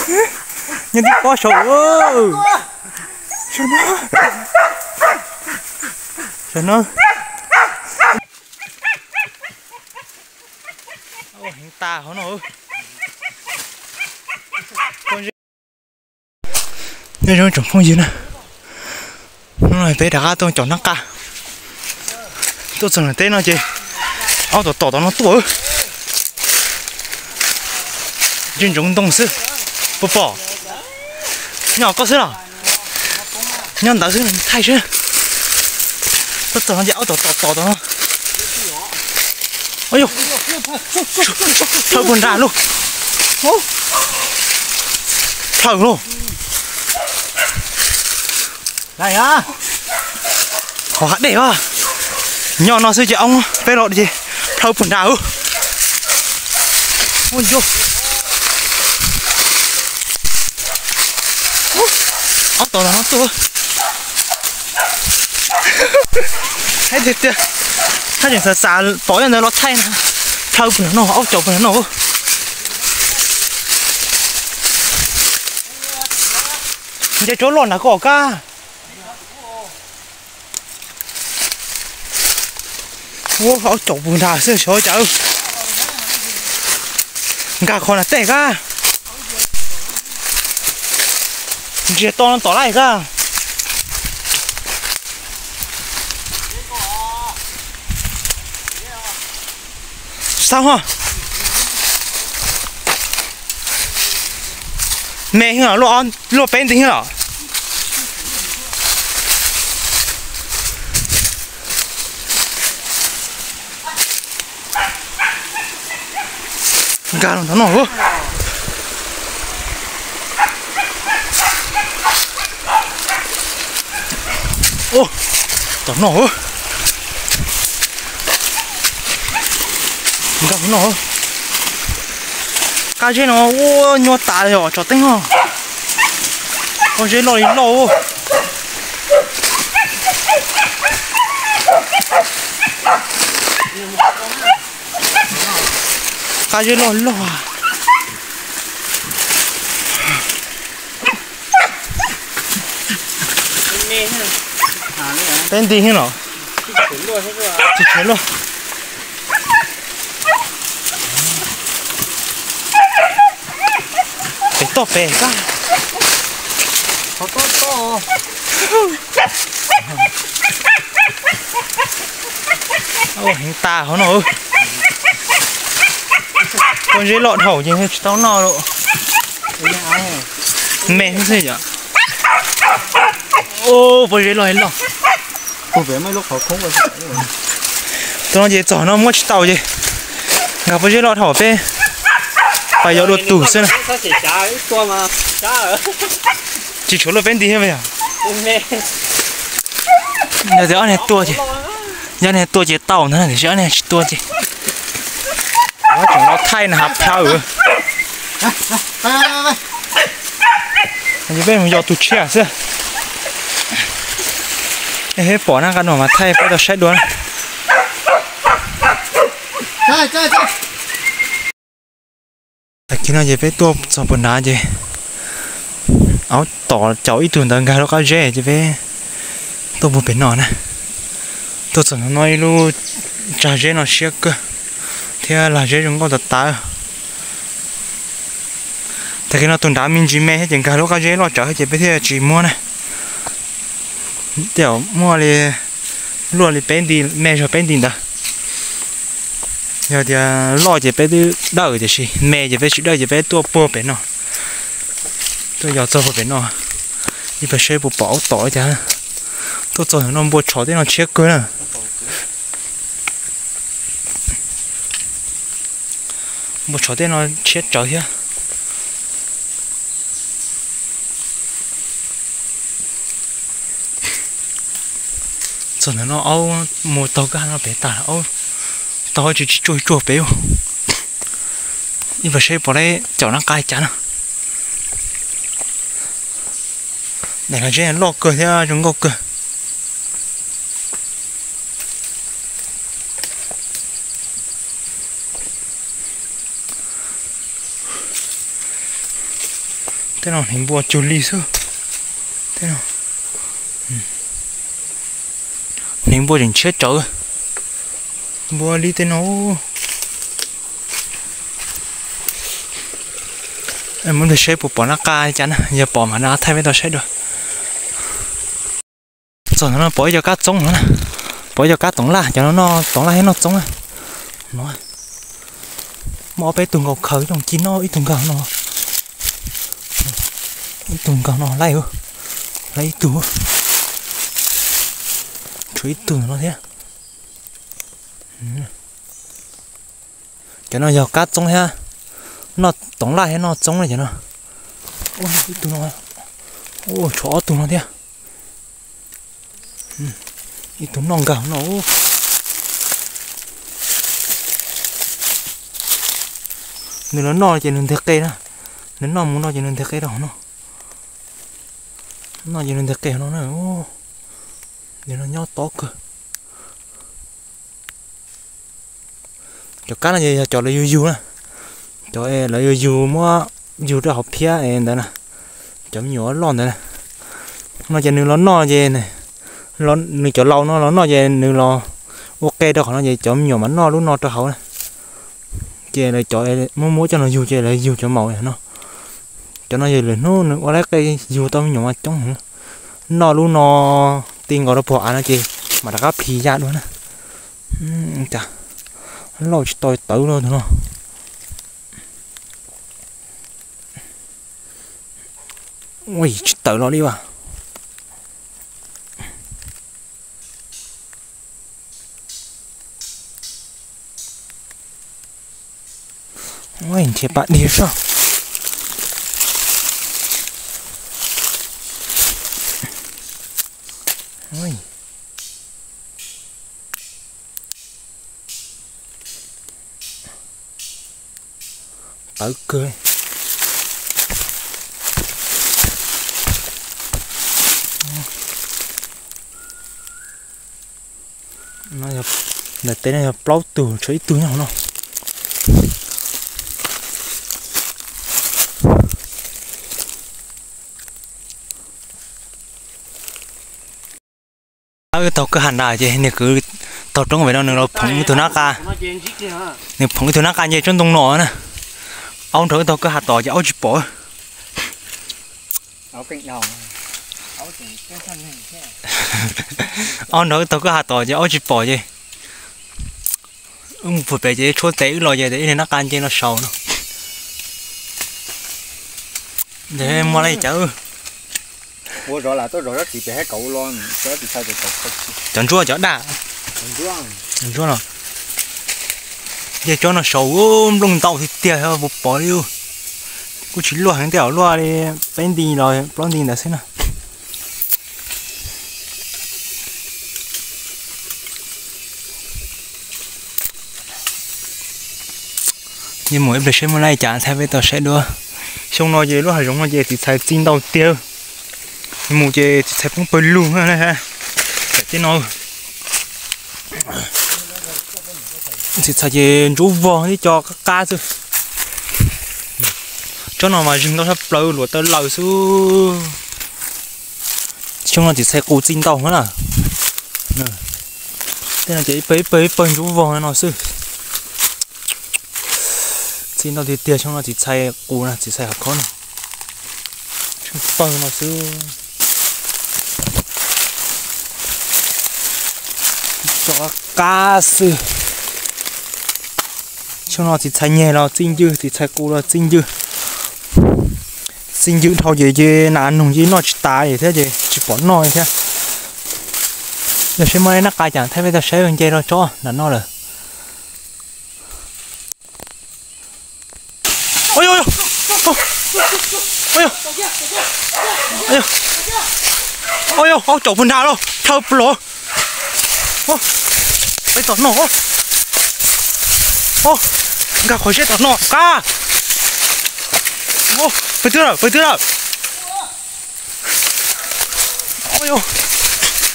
Nyob tib pob saud. Saum no. Saum no. Heev tas hauv no. Nyob zoo tsoom phooj ywg na, hnub no peb rov qab tuaj caum nab qa. Tuaj txog nram teb no ces aub tom tom tom no tuaj. Ntsoov ntsoov ntoo xwb. Puas pom? Nyob koj xwb los? Nyob ntawd xwb, thaij xwb. Tuaj txog no ces aub tom tom tom tom no. Yog, plhaw puag nrad lauj. Plhaw lauj. Qhov hav dej os. Nyob no xwb ces aub peb los ces plhaw puag nrad. Aub tom no tuaj. Tiag tiag, haj tseem xav xav pom ntawd los thaij na. Plhaw puag nrad no, aub caum puag nrad no. Nce tsob loj nrad ko Kab. Ua aub caum puag nrad xwb xyov cas. Nkag qhov nrad tej Kab. Ntsiag to no tom lawm Kab. Tsis tau ho. Me heev los, luaj peb nti heev los. Nkag los tom no. Tom no. Nkag no. Qab zeb no ua nyuaj tas li os tsoom teeb os. Pob zeb loj li loj. Qab zeb loj loj. Peb nti heev los. Tsis tshuav luaj. Pem toj pem Kab. Heev tas hauv no. Pob zeb loj dhau ces tsis tau noj lawm. Me xwb yom. Pob zeb loj loj. Tus no ces txog no muab tsis tau ces nkag pob zeb loj dhau peb pas yog dua tus xwb na. Tsis tshuav luaj peb nti thiab yog. Yog tias ob niag tuaj ces, yog ob niag tuaj ces tau ntag, tiam sis ob niag tsis tuaj ces tseem los thaij na has plhaw. Ces peb mus yos tus tshiab xwb. Peb pom na, qab no mas thaij peb tau saib dua na. Tag kis no ces peb tuaj txog puag nrad ces aub tom caum ib tug ntawd nkag lub qab zeb ces peb tuaj puag pem no na. Tuaj txog no ib lub tsag zeb no siab kawg thiab lag zeb zoo nkauj tas tas. Tag kis no tus nrad me ntsis me thiab ces nkag lub qab zeb loj tsawv ces peb thiaj tsis muab na. Tej zaum muaj li luaj li peb nti, me zog peb nti ntawd. Yog tias loj ces peb twb dawj tiam sis me ces peb tsis dawj ces peb tuaj puag pem no. Tuaj yos txog puag pem no, ib pliag seb puas pom aub tom li cas. Tuaj txog no npua tshov tej no tshiab kawg na. Npua tshov tej no tshiab tsawv thiab. Txog ntawm no aub mus taug kab no pem tas, aub taug tsis tsis tsuag tsuag pem. Ib pliag seb puas caum nab qa li cas na. Daim lag zeb loj kawg thiab zoo nkauj kawg. Tej no hneev npua cuag li xwb. Tej no hneev npua tseem tshiab tsawv. Npua li tej no. Muab ntag saib puas pom nab qa li cas na, yog pom mas nab thaij peb tau saib dua. Txog ntawm no pom ib co kab txoob no na, pom ib co kab toov laj, cov no noj toov laj thiab noj txoob na. No muaj ob peb tug nkaus khaws, ib tug ci noj ib tug nkaus no, ib tug nkaus no laj, laj ib tug, tshuav ib tug no thiab. Cov no yog kab txoob thiab, noj toov laj thiab noj txoob na cov no. Ib tug no, tshuav ob tug no thiab. Ib tug noj nkag no. Nws los noj ces nws nteg qe na, nws noj mus no ces nws nteg qe rau hauv no. Noj ces nws nteg qe hauv no na. Nws no nyob tob kawg. Cov kab no ces yog cov lawv yug yug na, cov lawv yug yug muab yug rau hauv phiab es ntawd na, cov me nyuam loj ntawd na. No ces nws los noj ces, nws cov laus no los noj ces nws los ua qe rau qhov no ces cov me nyuam mas noj lub no rau hauv na. Ces lawv cov muab muab coj los yug ces lawv yug cov maum no. Cov no yog lwm hnub nws ua lawv qe yug tau me nyuam mas coob heev. Noj lub no ti nkaus rau puag av no ces mam rov qab plhis ya dua na. Cas lauj tsis tau tawv los tus no. Ua tsis tawm los li as. Nrhiav pas dig soj. Tawv kawg. Ntawm teb no yog plaub tug, tshuav ib tug nyob hauv no. Wb taug kwj ha nrad ces niag kwv taug roob pem no nws los phoom ib tug nab qa, nws phoom ib tug nab qa nce tsob ntoo no na. Aub nrog wb taug kwj ha tom ces aub tsis pom. Aub nrog wb taug kwj ha tom ces aub tsis pom ces wb mus puag pem ces tshuab tes wb los ces ib niag nab qa nce no saud no. Ces muaj li cas? Cov ntsuab cov daj. Ntsuab no. Nce tsob no saud nplooj ntau tiag tiag puas pom li. Kuj tsis luaj heev, tej zaum luaj li peb nti los plaub nti ntawd xwb na. Yeej mus ib pliag seb muaj li cas thaij peb tau saib dua. Xyoo no ces lub hav zoov no ces txiv txhais txi ntau tiag. Mus ces txiv txhais poob pawg lug na. Txawm tej no txiv txhais ces ntsuab vog ib co qab qab xwb. Tsob no mas zeeg ntau sab plaws luam taw laws xwb. Xyoo no txiv txhais qus txi ntau na. Tej no ces ib pawg ib pawg ib pawg ntsuab vog no xwb. Txi ntau tiag tiag, xyoo no txiv txhais qus na, txiv txhais hav khob no. Pawg no xwb. Tso qab xwb. Xyoo no txiv txhais nyeg los txi ncw, txiv txhais qus los txi ncw. Txi ncw dhau ces ces nas noog ces noj tsis tas li thiab ces tsis pom noj li thiab. Yog seb muaj nab qa cas thaij peb tau saib, nce rau tsob nram no lawm. Aub caum puag nrad los, chaw puag los. Peb tom noj. Nkag qhov zeb tom no qab. Pawg twg lawm, pawg twg lawm.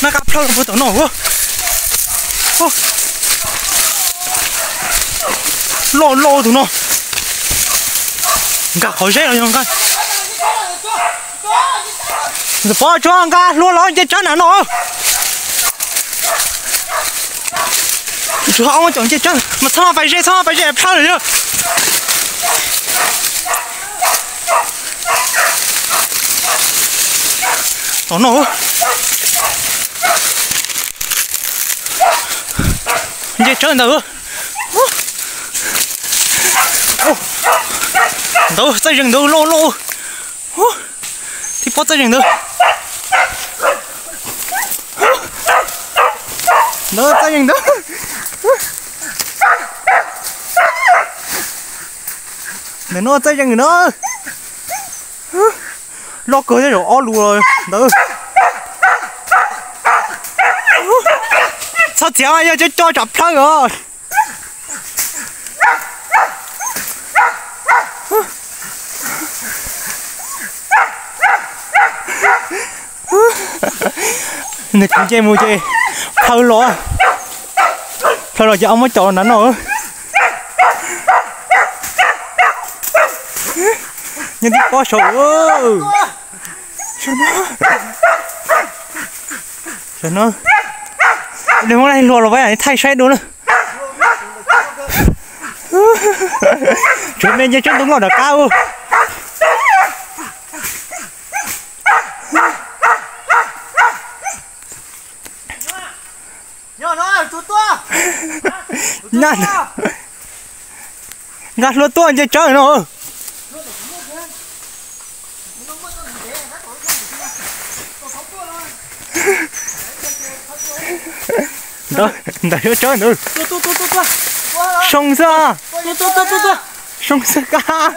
Nab qa plhaw puag tom no. Loj loj tus no. Nkag qhov zeb los yog nkag. Ntxawm Pov tsuag nqa hlua los nce tsawb nram no. Tsuag ob muab caum nce tsawb mas txhob pais ze, txhob pais ze plhawv lawm yog. Tom no nce tsawb ntawd. Ntawd txawj zeeg ntawd loj loj. Tib pob txawj zeeg ntawd. Ntawd txawj zeeg ntawd. Ntawm no txawj zeeg ntawd. Loj kawg thiab, zaum ob lus ntawd. Txhob txiav, yog cov coj tsam plhawv os. Nws tsis nce mus ces plhawv los, plhawv los ces ob muab caum nram no. Nyob tib pob saud. Saum no, nws muab hlua los, thaij saib dua na. Tsuav me nce tsob ntoo loj nram qab. Nqa hlua tuaj nce tsawb no. Ntawd, ntawd yuav tsawb ntawd. Soo xwb. Soo xwb kab.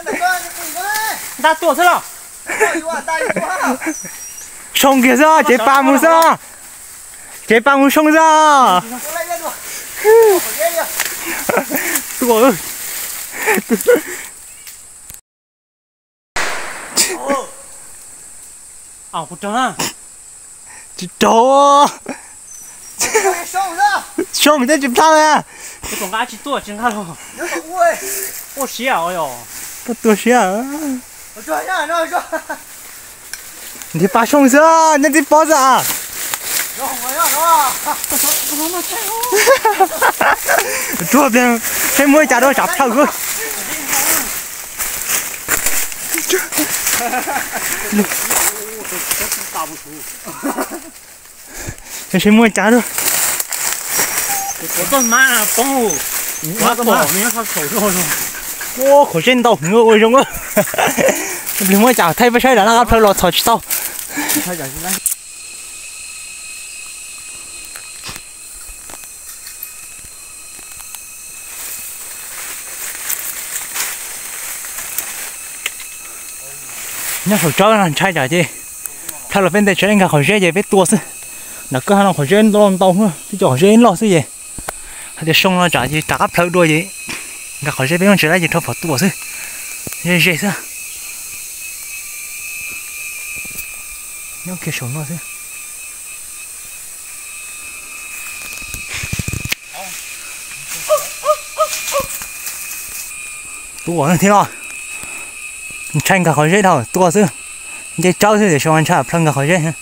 Nqa tuaj xwb los. Soo kiag xwb, cev pas mus xwb. Cev pas mus soo xwb. Tuaj. Tsis raug. Soo thiab tsis plhawv. Ua siab. Tuaj siab. Nrhiav pas soo xwb, nyob tib pob xwb. Tsuag pliag, saib muaj ib cas dua tsam plhawv. Saib muaj ib cas dua. Qhov zeb ntau heev ua zoo. Pliag muaj ib cas thaij peb saib, nram no qab plhawv los txhom tsis tau. Nyob saum tsawb no ntshai tsam ces plhawv los peb ntes tsev nkag qhov zeb ces peb tua xwb. Nram koj no qhov zeb ntau ntau, twb cov qhov zeb loj xwb ces hais tias soo no tsam ces rov qab plhawv dua ces nkag qhov zeb peb nyob tsev lawm ces rho phom tua xwb. Ze ze xwb. Nyob kiag saum no xwb. Tua thiab los, ntshai nkag qhov zeb dhau, tua xwb. Nce tsawb xwb tiam sis ntshai plhawv nkag qhov zeb.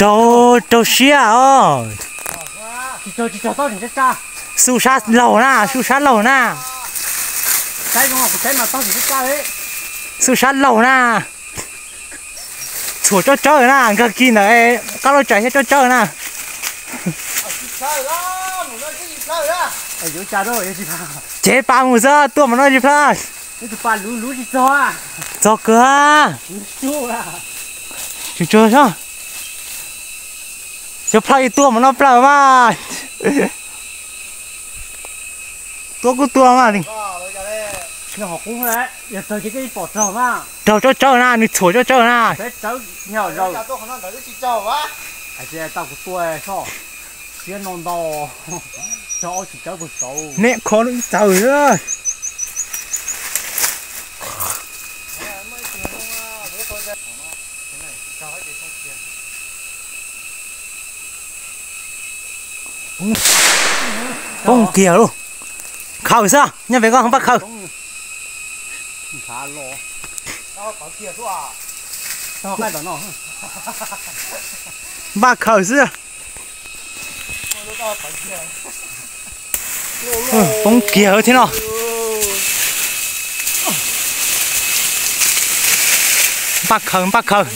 Raug, raug siab os. Xub sab laug na, xub sab laug na. Xub sab laug na. Txhuam tsob tsawb na, nkag kis ntawm qab lauj tsaim thiab tsob tsawb na. Cev pas mus xwb, tuaj mas no tsis plhawv. Txog kawg. Tsis tsuag sab. Xyov plhawv ib tuaj mas no plawg mas. Tuaj kuj tuaj mas. Raug tsob tsawb na, nws txhuam tsob tsawb na. Siab no ntau, tso ob tsis tsawb puag saud. Neb kho lub ib txawm. Poob kiag lauj. Khaws xwb, nyob pem koj pab khaws. Npaj khaws xwb. Poob kiag thiab no. Npaj khaws, npaj khaws.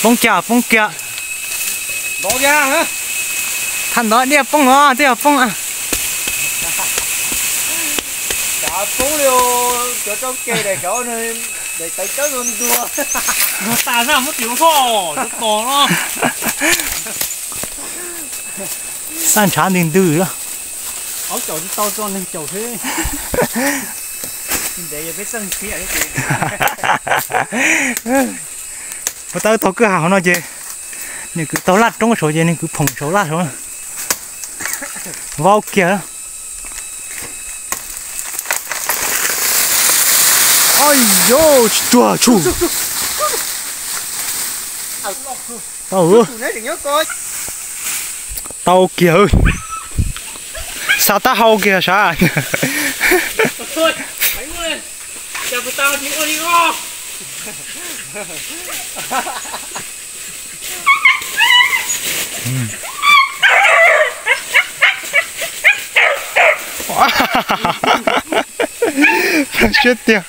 Poob kiag, poob kiag. Thaj ntov diaj poob os, twb yog poob. Poob li, cov tau ke daim cov daim tawv cawb ntuag ntuag. Ntuag tas zaj muab tim hlo, cov tos no. Xaj ntshav ntws ntws. Aub caum tsis tau txog neeg caum xwb. Ntev yog peb txeej thiab. Ua tau tog kwj ha hauv no ces nws kwv taug laj roob saud ces nws kwv phoom saud laj saud. Vau kiag. Au yau, tsis tsuag tsuj. Tau, tau kiag. Xa taub hau kiag sav. Siab tiag.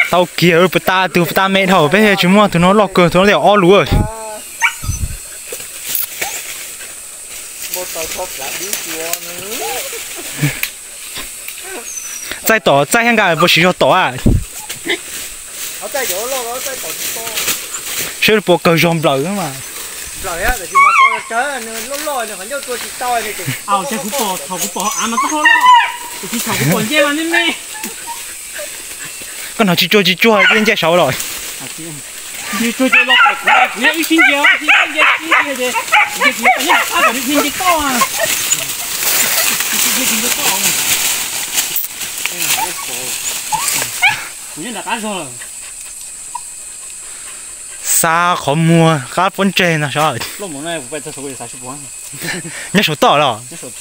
Tau kiag, puas tas tus puas tas me dhau, peb tsis muaj tus no loj kawg, tus no li ob lus. Txaij tom txaij thiab nqa puas siv zog tom a? Saib puas kawg zog nplawm mas. Ces kuv pom, thaum kuv pom av mas tau loj, ces thaum kuv pom ncej mas me me. Koj hnov tsis tsuag tsis tsuag ncej saud los. Tsis tsuag ces los pom kuv, kuv yog ib sib nce, ib sib nce, ib sib nce ces kuv yeej rov qab kom nws nce toj. Kuv yeej rov qab zog lawm. Xa qhov muag qab pob ntseg no sav. Nyob saum toj los? Tus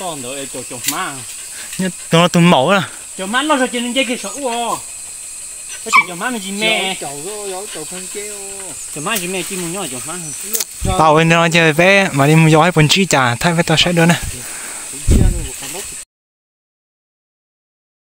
no tus maum. Cov hmab loj zog ces nws nce kiag saum ub os. Tab sis cov hmab me ntsis me. Cov hmab ntsis me, cia mus nyob cov hmab. Tau li no ces peb mam li mus yos ib puas ntsib cas thaij peb tau saib dua na.